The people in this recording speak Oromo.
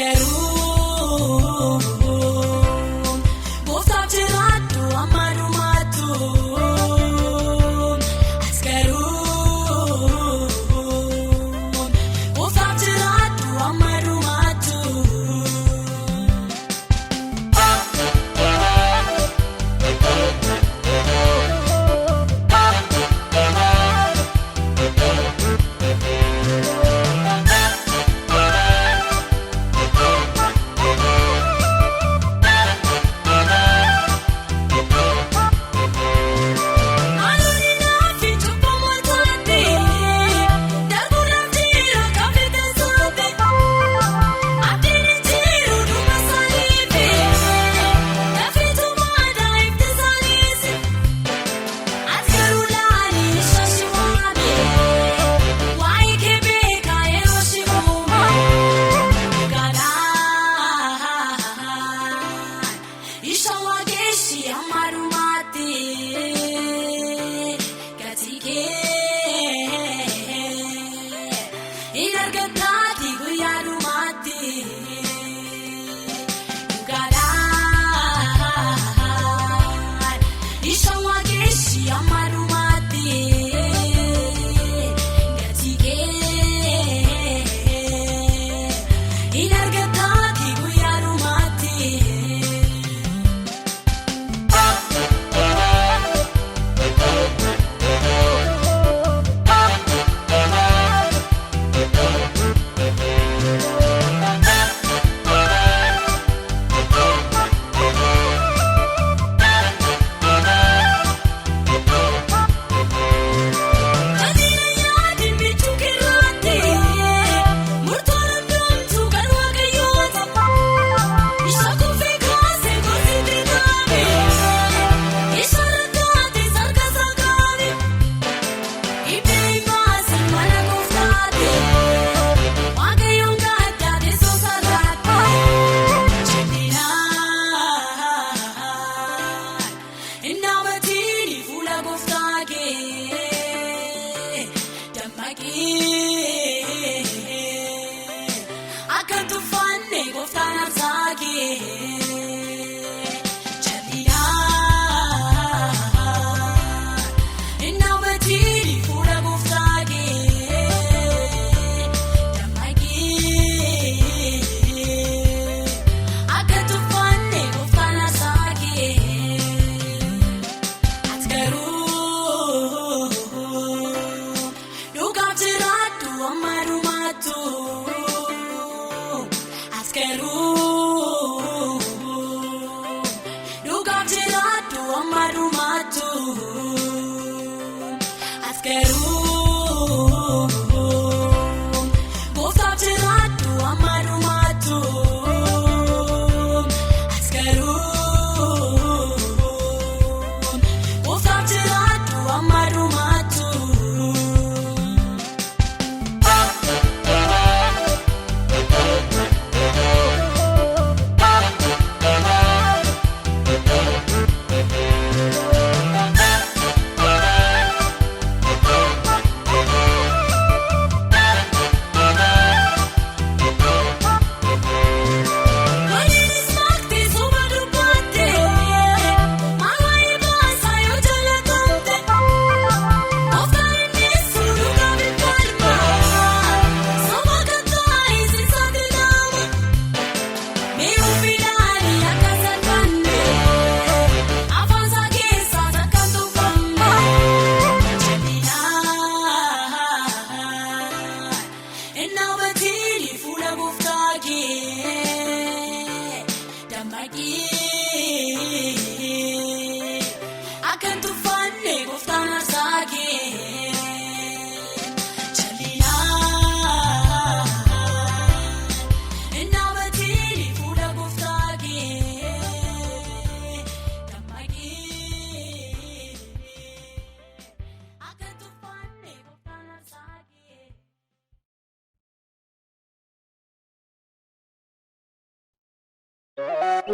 Ati garuu gooftaaf jiraadhu amma dhumaattu. Ati garuu gooftaaf jiraadhu amma dhumaattu. Maloonni naafi cubbamoo taate darbuudhaaf jira kafete saate abdiin jiru dhuma saaniifi lafeetu daa'imti saaniisi ati garuu laalii shaashiwaame waa'ee kee beekaa yeroo shi'uuma galaan isha waaqeeshi amma dhumaatti gatii kee hin argataati guyyaa dhumaatti galaan isha waaqeeshi amma dhumaatti gatii kee hin argataati guyyaa dhumaatti. Tajaajila yaadi michuu kirraatti murtoon hundumtuu kan waaqayyooti. Isa kuufee kaasee gosi dirqame isa rakkaate sarka sakaame iddoo baasii mana gooftaate waaqayyoon gaddaate soosarraate jennaan inaabatiin fuula gooftaa kee dammaqee akka tuffanne gooftaan absaa kee jennaan inaabatiin fuula gooftaa kee dammaqee akka tuffanne gooftaan absaa kee. Ati garuu dhugaaf jiraadhu amma dhumaattu. Ati garuu dhugaaf jiraadhu amma dhumaattu. Ati garuu.